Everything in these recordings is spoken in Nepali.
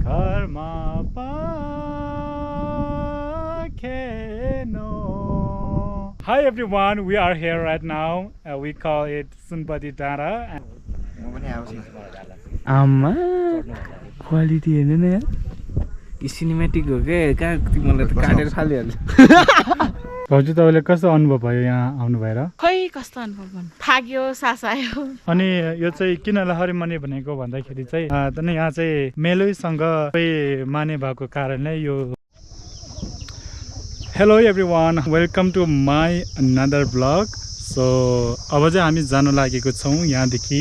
घरमा पाखेनो. Hi everyone, we are here right now. We call it Sunapati Dara. आमा क्वालिटी हेर्नु न यार यो सिनेमेटिक हो के कहाँ मलाई त काटेर फालिहाल्छ भाउजू तपाईँले कस्तो अनुभव भयो यहाँ आउनु भएर? खै कस्तो अनुभव भन्नु थाक्यो सास आयो अनि यो चाहिँ किन लहरी माने भनेको भन्दाखेरि चाहिँ यहाँ चाहिँ मेलैसँग माने भएको कारणले यो. Hello everyone, welcome to my another blog. So अब चाहिँ हामी जान लागेको छौँ यहाँदेखि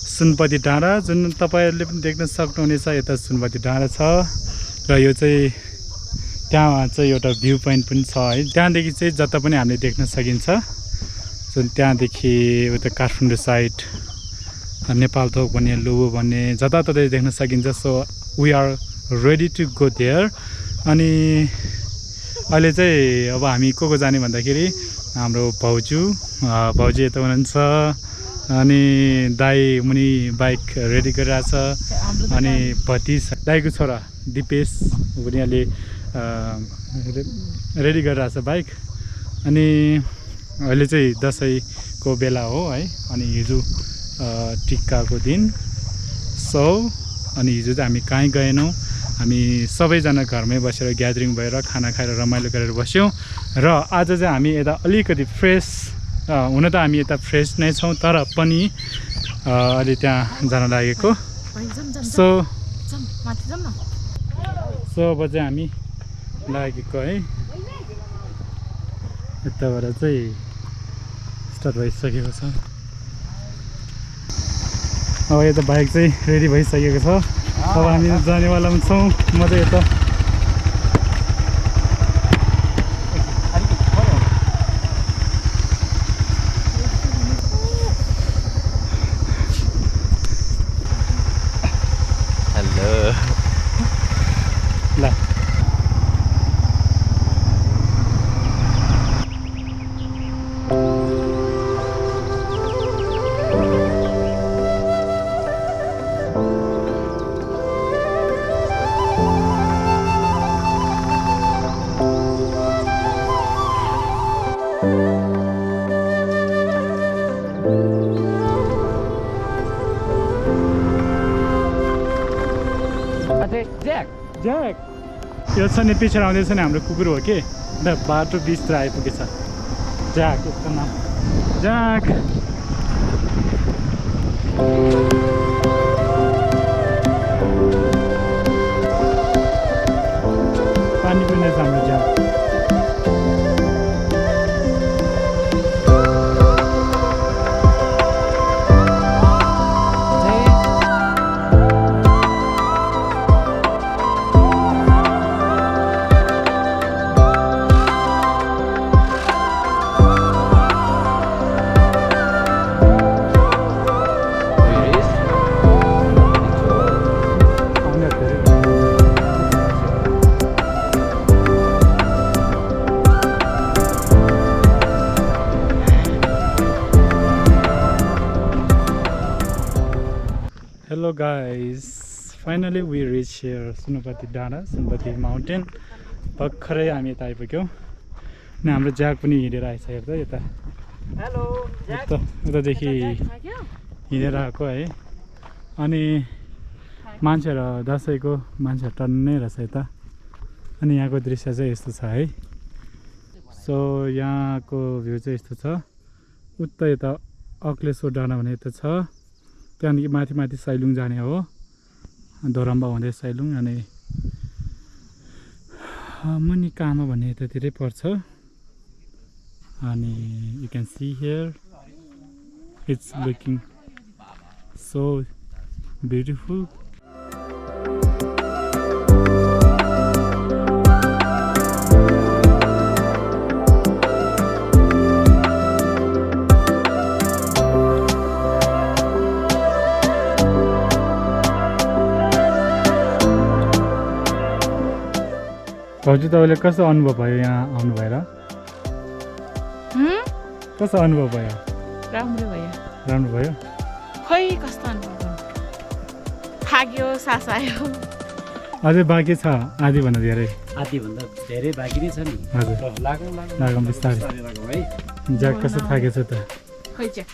सुनपति डाँडा, जुन तपाईँहरूले पनि देख्न सक्नुहुनेछ. यता सुनपति डाँडा छ र यो चाहिँ त्यहाँ चाहिँ एउटा भ्यू पोइन्ट पनि छ है. त्यहाँदेखि चाहिँ जता पनि हामीले देख्न सकिन्छ. जुन त्यहाँदेखि उता काठमाडौँ साइड, नेपालथोक भन्ने, लुबो भन्ने जताततै देख्न सकिन्छ. So we are ready to go there. अनि अहिले चाहिँ अब हामी को जाने भन्दाखेरि हाम्रो भाउजू यता हुनुहुन्छ, अनि दाई मुनि बाइक रेडी गरिरहेछ, अनि भतिज दाईको छोरा दिपेश पनि अहिले रेडी गरिरहेछ बाइक. अनि अहिले चाहिँ दसैँको बेला हो है, अनि हिजो टिक्काको दिन. सो अनि हिजो चाहिँ हामी कहीँ गएनौँ, हामी सबैजना घरमै बसेर ग्यादरिङ भएर खाना खाएर रमाइलो गरेर बस्यौँ. र आज चाहिँ हामी यता अलिकति फ्रेस, हुन त हामी यता फ्रेस नै छौँ तर पनि अहिले त्यहाँ जान लागेको. सो अब चाहिँ हामी लागेको है, यताबाट चाहिँ स्टार्ट भइसकेको छ. अब यता बाइक चाहिँ रेडी भइसकेको छ. अब हामी जानेवाला पनि छौँ. म चाहिँ यता ज्याक यो छ नि पछि आउँदैछ नि हाम्रो कुकुर हो कि, बाटो बिचतिर आइपुगेछ. ज्याक यसको नाम ज्याक. पानी पिउने छ हाम्रो jack. Hello guys, finally we reach here Sunapati Dara, Sunapati mountain. भर्खरै हामी यता आइपुग्यौँ. अनि हाम्रो ज्याक पनि हिँडेर आइसक्यो हेर्दा यता. हेलो उतादेखि हिँडेर आएको है. अनि मान्छेहरू दसैँको मान्छेहरू टन्नै रहेछ यता. अनि यहाँको दृश्य चाहिँ यस्तो छ है. सो यहाँको भ्यू चाहिँ यस्तो छ. उता यता अक्लेश्वर डाँडा भन्ने यता छ. त्यहाँदेखि माथि माथि सैलुङ जाने हो, धोरम्बा हुँदै सैलुङ. अनि मुनि कामा भन्ने यतातिरै पर्छ. अनि you can see here it's looking so beautiful. भाउजू तपाईँले कस्तो अनुभव भयो यहाँ आउनु भएर? कस्तो अनुभव भयो? राम्रो भयो. राम्रो भयो. खै कस्तो अनुभव भन्नु थाक्यो सास आयो अझै बाँकी छ आधीभन्दा धेरै आधीभन्दा धेरै बाँकी नै छ नि हजुर लागौँ बिस्तारै है ज्याक कस्तो थाकेछ त खोइ च्याक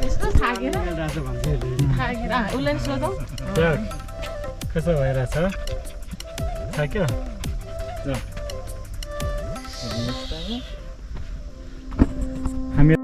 त्यस्तो थाकेर उसलाई सोधौँ ज्याक कसो भइरहेछ थाक्यो हामी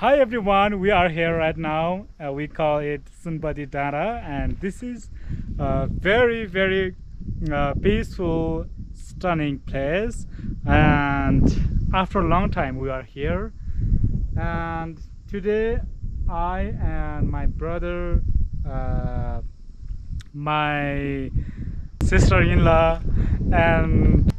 Hi everyone, we are here right now. We call it Sunapati Dara, and this is a very peaceful, stunning place. And after a long time, we are here. And today, I and my brother, my sister-in-law, and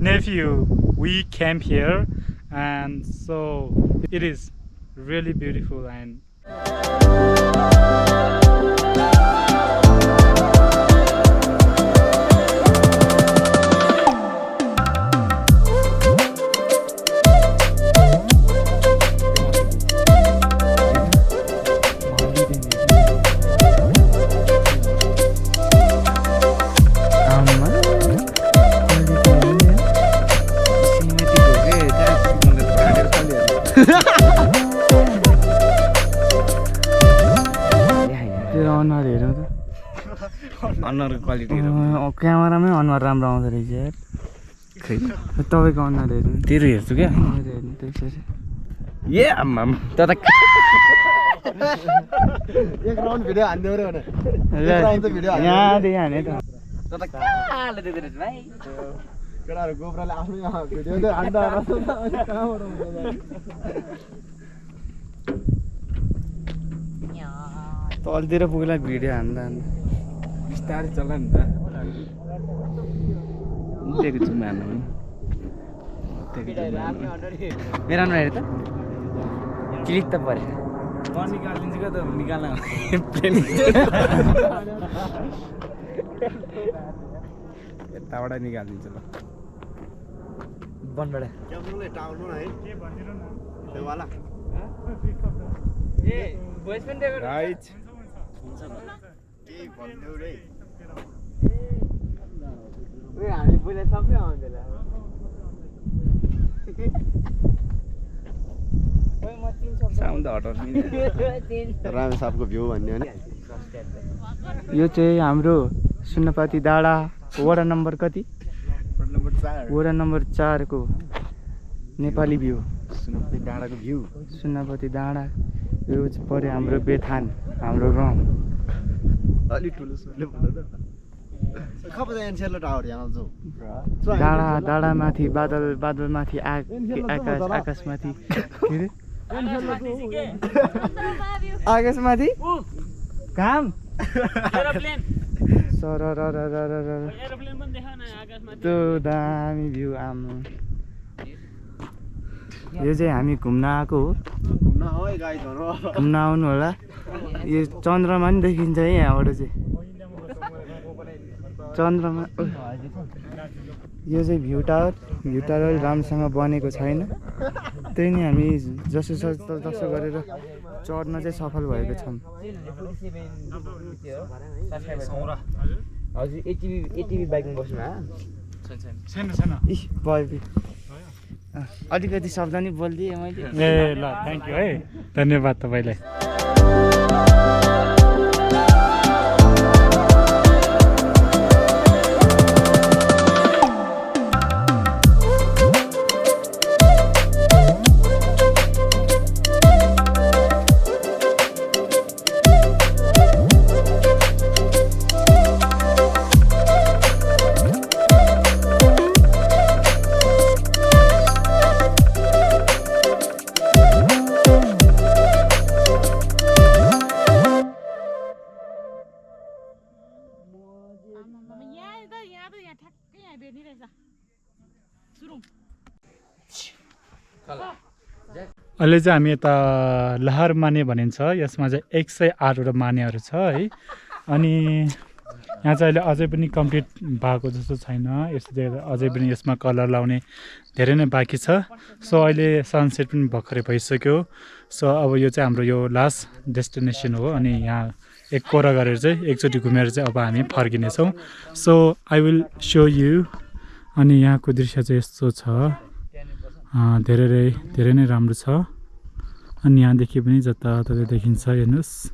nephew, we came here. And so it is really beautiful and अनुहारको क्वालिटी क्यामेरामै अनुहार राम्रो आउँदो रहेछ यार खै तपाईँको अनुहार हेर्नु तेरो हेर्छु क्या हेर्नु त्यसरी ए आम्मा त एक राउन्ड भिडियो हान्दियो रे भने यहाँदेखि हाने त कहाँले दिँदो रहेछ भाइ केटाहरू गोब्राले आफ्नै भिडियो चाहिँ हान्दा तलतिर पुग्ला भिडियो हान्दा बिस्तारै चला नि त दिएको छु मार्नु मेरो अनुहार हेर त क्लिक त पऱ्यो म निकालिदिन्छु क्या त निकाल्न यताबाट निकालिदिन्छु ल बनबाट राइट हामी बुझ्ने सबै आउँदैन साउन्ड हटाउनु रामेछापको भ्यू भन्ने हो नि यो चाहिँ हाम्रो सुनपाती डाँडा वडा नम्बर कति वडा नम्बर 4 को नेपाली भ्यू सुनपाती डाँडाको भ्यू सुनपाती डाँडा यो चाहिँ पऱ्यो हाम्रो बेथान हाम्रो गाउँ अलि ठुलो सुनले भन्दा डाँडा डाँडामाथि बादलमाथि आकाशमाथि के अरे आकाशमाथि काम त्यो दामी भ्यू आम्मा यो चाहिँ हामी घुम्न आएको हो घुम्न आउनु होला यो चन्द्रमा नि देखिन्छ है यहाँबाट चाहिँ चन्द्रमा यो चाहिँ भ्यू टावर राम्रोसँग बनेको छैन त्यही नै हामी जसो गरेर चढ्न चाहिँ सफल भएको छौँ हजुर एटिभी बाइकमा बस्नु अलिकति शब्द नि बोलिदिएँ मैले ए ल थ्याङ्क यू है धन्यवाद तपाईँलाई अहिले चाहिँ हामी यता लहर माने भनिन्छ यसमा चाहिँ 108वटा मानेहरू छ है अनि यहाँ चाहिँ अहिले अझै पनि कम्प्लिट भएको जस्तो छैन यस्तो चाहिँ अझै पनि यसमा कलर लाउने धेरै नै बाँकी छ सो अहिले सनसेट पनि भर्खरै भइसक्यो सो अब यो चाहिँ हाम्रो यो लास्ट डेस्टिनेसन हो अनि यहाँ एक कोरा गरेर चाहिँ एकचोटि घुमेर चाहिँ अब हामी फर्किनेछौँ so I will show you अनि यहाँको दृश्य चाहिँ यस्तो छ धेरै नै राम्रो छ अनि यहाँदेखि पनि जताततै देखिन्छ हेर्नुहोस्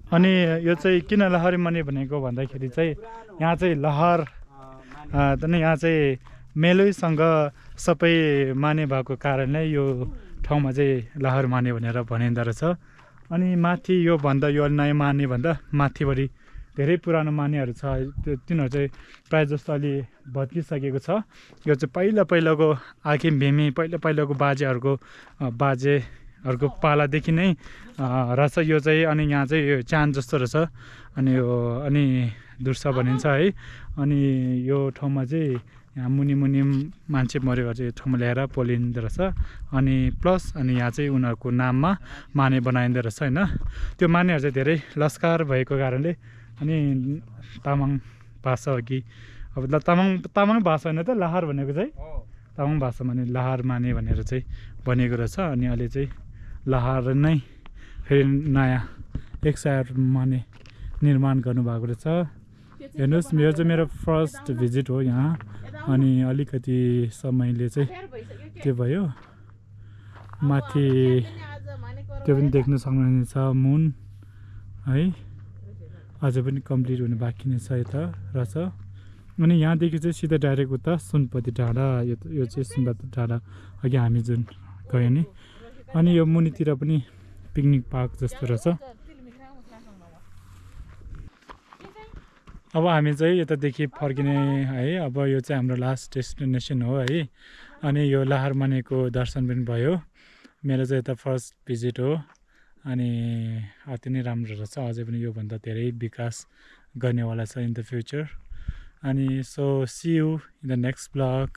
अनि यो चाहिँ किन लहरी माने भनेको भन्दाखेरि चाहिँ यहाँ चाहिँ लहर यहाँ चाहिँ मेलैसँग सबै माने भएको कारणले यो ठाउँमा चाहिँ लहर माने भनेर भनिँदो रहेछ अनि माथि योभन्दा यो नयाँ माने भन्दा माथिभरि धेरै पुरानो मानेहरू छ तिनीहरू चाहिँ प्रायः जस्तो अलि भत्किसकेको छ यो चाहिँ पहिलाको आखिम भीमी पहिलाको बाजेहरूको पालादेखि नै रहेछ यो चाहिँ अनि यहाँ चाहिँ यो चाँद जस्तो रहेछ अनि दुर्स भनिन्छ है अनि यो ठाउँमा चाहिँ यहाँ मुनि मान्छे मरेको चाहिँ यो ठाउँमा ल्याएर पोलिँदो रहेछ अनि प्लस अनि यहाँ चाहिँ उनीहरूको नाममा माने बनाइँदो रहेछ होइन त्यो मानेहरू चाहिँ धेरै लस्कार भएको कारणले अनि तामाङ भाषा हो कि अब तामाङ भाषा होइन त लहर भनेको चाहिँ तामाङ भाषा भने लहर माने भनेर चाहिँ बनेको रहेछ अनि अहिले चाहिँ लहर नै फेरि नयाँ 108 माने निर्माण गर्नुभएको रहेछ हेर्नुहोस् यो चाहिँ मेरो फर्स्ट भिजिट हो यहाँ अनि अलिकति समयले चाहिँ त्यो भयो माथि त्यो पनि देख्न सक्नुहुनेछ मुन है अझै पनि कम्प्लिट हुनु बाँकी नै छ यता रहेछ अनि यहाँदेखि चाहिँ सिधै डाइरेक्ट उता सुनपति डाँडा यो चाहिँ सुनपति डाँडा अघि हामी जुन गयो नि अनि यो मुनितिर पनि पिकनिक पार्क जस्तो रहेछ अब हामी चाहिँ यतादेखि फर्किने है अब यो चाहिँ हाम्रो लास्ट डेस्टिनेसन हो है अनि यो लहर मानेको दर्शन पनि भयो मेरो चाहिँ यता फर्स्ट भिजिट हो अनि अति नै राम्रो रहेछ अझै पनि योभन्दा धेरै विकास गर्नेवाला छ इन द फ्युचर अनि so see you in the next blog